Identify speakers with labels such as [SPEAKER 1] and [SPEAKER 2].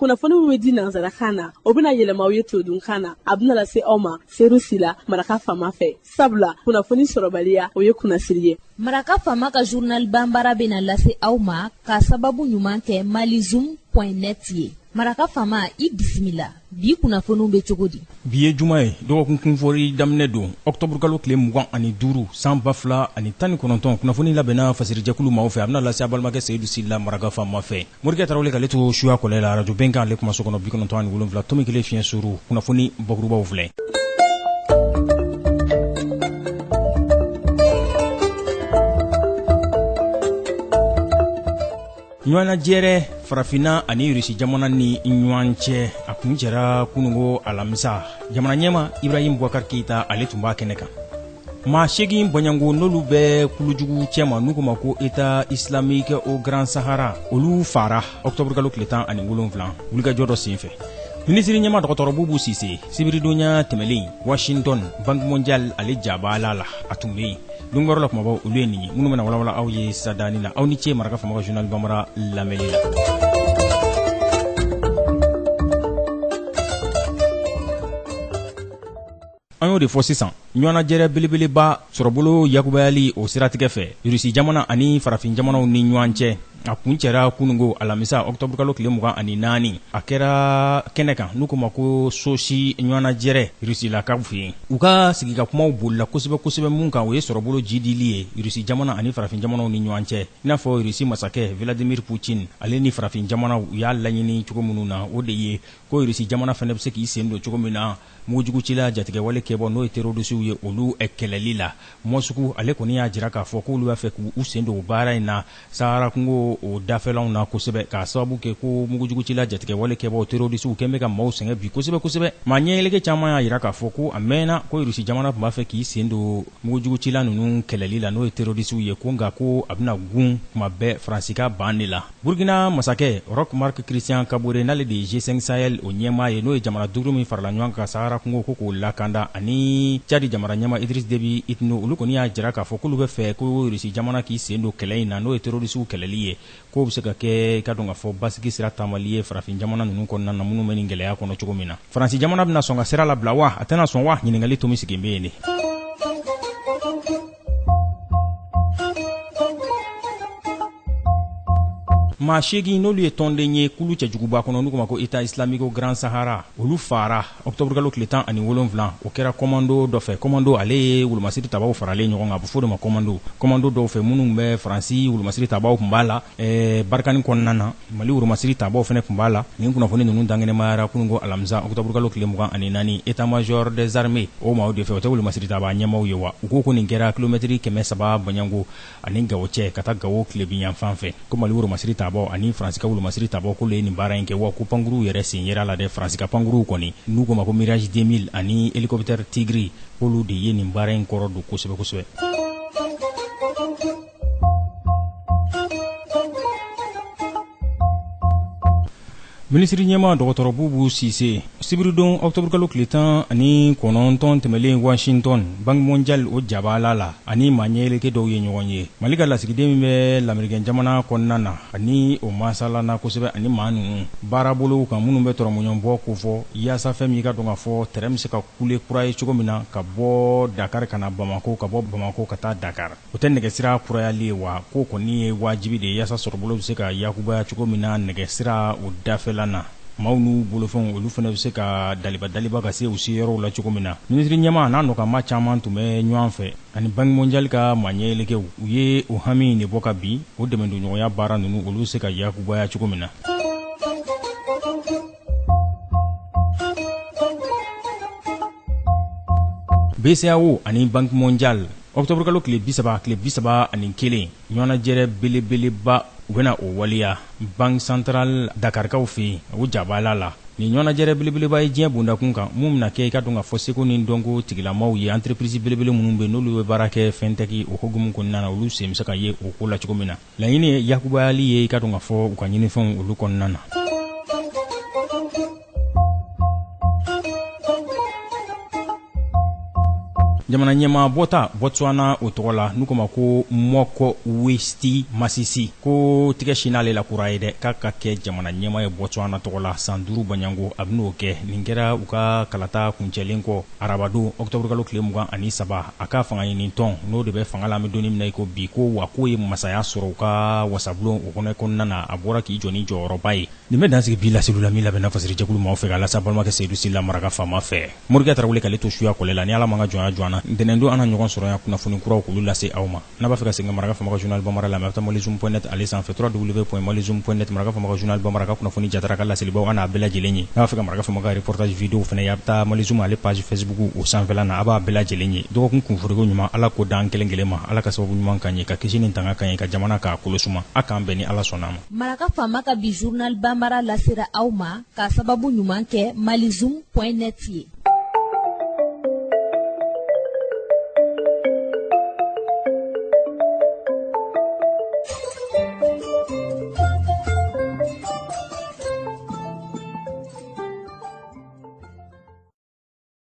[SPEAKER 1] Kunnafoni min bɛ di nansarakan na, o bɛna yɛlɛma aw ye todunkan na. A bɛna lase aw ma Seru Sila, Maraka Faama fɛ. Sabula kunnafoni sɔrɔbaliya, o ye kunnasiri ye.
[SPEAKER 2] Maraka Faama ka journal banbara bɛna lase aw ma k'a sababu ɲuman kɛ malizoom point net ye. Maraka Faama, i bisimila. Bi kunnafoniw bɛ cogo di?
[SPEAKER 3] Bi ye juma ye, dɔgɔkun kunfɔri daminɛ don, ɔkutɔburukalo tile 25 san 2019. Kunnafoni labɛnna fasirijɛkulu maaw fɛ, a bɛna lase a balimakɛ Seyidu Sila, Maraka Faama fɛ. Morikɛ Tarawele k'ale to suya kɔlɛ la, arajo bɛnkan ale kumaso kɔnɔ, 97.1 fiɲɛ suru. Kunnafoni bakurubaw filɛ. Ɲɔgɔnnajɛrɛ farafinna ani Irisi jamana ni ɲɔgɔn cɛ, a kuncɛra kununko alamisa. Jamana ɲɛmaa Ibrahim Boubacar Keita, ale tun b'a kɛnɛ kan. Maa 8 bɔɲɔgɔnko, n'olu bɛ kulujugu cɛma n'u ko ma ko État islamique au Grand Sahara, olu fara ɔkutɔburukalo tile 17 wulikajɔ dɔ senfɛ. Minisiri ɲɛmaa dɔgɔtɔrɔ Bubu Sise, sibiridonya tɛmɛlen Washington, Banque mondiale ale jabala la, a tun bɛ yen. Donkibaru la kumabaw, olu ye nin ye minnu bɛna walawala aw ye sisan na. Aw ni ce Maraka Faama ka journal banbara lamɛnni la. An y'o de fɔ sisan, ɲɔgɔnnajɛrɛ belebeleba sɔrɔbolo yakubayali o siratigɛ fɛ Irisi jamana ani farafin jamanaw ni ɲɔgɔn cɛ, a kuncɛra kununko alamisa ɔkutɔburukalo tile 24. A kɛra kɛnɛ kan n'u ko ma ko Sochi ɲɔgɔnnajɛrɛ Irisilakaw fɛ yen. U ka sigika kumaw bolila kosɛbɛ kosɛbɛ mun kan, o ye sɔrɔbolo jidili ye Irisi jamana ani farafin jamanaw ni ɲɔgɔn cɛ, i n'a fɔ Irisi masakɛ Vladimir Poutine ale ni farafin jamanaw u y'a laɲini cogo minnu na. O de ye ko Irisi jamana fana bɛ se k'i sen don cogo min na mugujugucila jatigɛwale kɛbɔ, n'o ye terrorisiw ye, olu kɛlɛli la. Mɔsuku ale kɔni y'a jira k'a fɔ k'olu b'a fɛ k'u sen don o baara in na Sahara kungo o dafɛlanw na kosɛbɛ, k'a sababu kɛ ko mugujugucila jatigɛwale kɛbɔ terrorisiw kɛn bɛ ka maaw sɛgɛn bi kosɛbɛ kosɛbɛ. Maa ɲɛyeleke caman y'a jira k'a fɔ ko a mɛnna ko Irisi jamana tun b'a fɛ k'i sen don mugujugucila ninnu kɛlɛli la, n'o ye terrorisiw ye, ko nka ko a bɛna gun kuma bɛɛ Faransi ka ban de la. Burkina masakɛ Roch Marc Christian Kabore, n'ale de ye G5 Sahel o ɲɛmaa ye, n'o ye jamana 5 min farala ɲɔgɔn kan Sahara kungo ko k'o lakanda, ani Tchad jamana ɲɛmaa Idriss Déby Itno, olu kɔni y'a jira k'a fɔ k'olu bɛ fɛ ko Russie jamana k'i sen don kɛlɛ in na, n'o ye terrorisiw kɛlɛli ye, k'o bɛ se ka kɛ ka dɔn k'a fɔ basigi sira taamali ye farafin jamana ninnu kɔnɔna na minnu bɛ nin gɛlɛya kɔnɔ cogo min na. Faransi jamana bɛna sɔn ka sira labila wa, a tɛna sɔn wa? Ɲininkali tomi sigilen bɛ yen de. Maa 8, n'olu ye tɔnden ye kulu cɛjuguba kɔnɔ n'u ko ma ko État islamique au Grand Sahara, olu faara ɔkutɔburukalo tile 17. O kɛra kɔmando dɔ fɛ. Kɔmando ale ye wolomasiri tabaw faralen ɲɔgɔn kan, a bɛ fɔ o de ma kɔmando. Kɔmando dɔw fɛ minnu bɛ Faransi wolomasiri tabaw tun b'a la, Barikani kɔnɔna na, Mali wolomasiri tabaw fana tun b'a la. Nin kunnafoni ninnu dankɛnɛmayara kununko alamisa ɔkutɔburukalo tile 24 état major des armées o maaw de fɛ. O tɛ wolomasiri taba ɲɛmaaw ye wa? U ko ko nin kɛra kilomɛtiri 300 bɔɲɔgɔnko ani Gawo cɛ ka taa Gawo tilebinyanfan fɛ, ko Mali woromasiri tabaw ani Faransi ka wolomasiri tabaw k'olu ye nin baara in kɛ, wa ko pankuruw yɛrɛ sen yera la dɛ. Faransi ka pankuruw kɔni, n'u k'o ma ko Mirage 2000 ani hélicoptère Tigre, k'olu de ye nin baara in kɔrɔ don kosɛbɛ kosɛbɛ. Minisiri ɲɛmaa dɔgɔtɔrɔ Bubu Sise, sibiridon ɔkutɔburukalo tile 19 tɛmɛlen Washington, Banque mondiale o jabala la, ani maa ɲɛyeleke dɔw ye ɲɔgɔn ye. Mali ka lasigiden min bɛ lamerikɛn jamana kɔnɔna na, ani o masalana kosɛbɛ ani maa ninnu baarabolow kan minnu bɛ tɔrɔmɔɲɔnbɔ kofɔ, yaasa fɛn min ka dɔn k'a fɔ tɛrɛn bɛ se ka kule kura ye cogo min na ka bɔ Dakar ka na Bamako, ka bɔ Bamako ka taa Dakar. O tɛ nɛgɛsira kurayali ye wa? K'o kɔni ye wajibi de ye yaasa sɔrɔbolo bɛ se ka yakubaya cogo min na nɛgɛsira o dafɛla na, maaw n'u bolofɛnw olu fana bɛ se ka daliba daliba ka se u seyɔrɔw la cogo min na. Minisiri ɲɛmaa n'a nɔkanmaa caman tun bɛ ɲɔgɔn fɛ ani Banque mondiale ka maa ɲɛyelekew, u ye o hami de bɔ ka bin o dɛmɛdonɲɔgɔnya baara ninnu olu bɛ se ka yakubaya cogo min na. BCEAO ani Banque mondiale, ɔkutɔburukalo tile 30 tile 31, ɲɔgɔnnajɛrɛ belebeleba u bɛna o waleya Banque centrale Dakarikaw fɛ yen o jabala la. Nin ɲɔgɔnnajɛrɛ belebeleba ye diɲɛ bondakun kan mun bɛna kɛ i ka dɔn k'a fɔ seko ni dɔnko tigilamaw ye, entreprise belebele minnu bɛ n'olu bɛ baara kɛ fintech o hukumu kɔnɔna na, olu sen bɛ se ka ye o ko la cogo min na. Laɲini ye yakubayali ye i ka dɔn k'a fɔ u ka ɲinifɛnw olu kɔnɔna na. Jamana ɲɛmaa bɔta Botswana o tɔgɔ la, n'u k'o ma ko Mokgweetsi Masisi, ko tigɛ sin n'ale la kura ye dɛ, k'a ka kɛ jamana ɲɛmaa ye Botswana tɔgɔ la san 5 baɲango, a bɛn'o kɛ. Nin kɛra u ka kalata kuncɛlen kɔ arabadon octobre kalo tile 23. A ka fanga ɲini tɔn n'o de bɛ fanga la, an bɛ don min na i ko bi, ko wa k'o ye masaya sɔrɔ u ka wasabulon o kɔnɔ kɔnɔna na, a bɔra k'i jɔ ni jɔyɔrɔba ye. Nin bɛ dansigi bi laseliw la min labɛnna fasirijɛkulu maaw fɛ ka lase balimakɛ Seyidu Sila maraka faama fɛ. Morikɛ Tarawele k'ale to suya kɔlɛ la. Ni Ala ma ka jɔnya jɔ an na, ntɛnɛndon an na ɲɔgɔn sɔrɔ yan kunnafoni kuraw k'olu lase aw ma. N'a b'a fɛ ka segin ka maraka faama ka journal bambara lamɛn, a bɛ taa malizoom.net ale sanfɛ, www.malizoom.net. Maraka faama ka journal bambara ka kunnafoni jatara ka laselibaw an n'a bɛɛ lajɛlen ye. N'a b'a fɛ ka maraka faama ka reportage vidéo fana ye, a bɛ taa malizoom ale page Facebook o sanfɛla na, a b'a bɛɛ lajɛlen ye. Dɔgɔkun kunforoko ɲuman, Ala k'o d'an kelen kelen ma. Ala ka sababu ɲuman k'an ye, ka kisi ni tanga k'an ye, ka jamana k'a kolo suma. A k'an bɛn ni Ala sɔnna a ma.
[SPEAKER 2] Maraka faama ka bi journal bambara lasera aw ma k'a sababu ɲuman kɛ malizoom.net ye.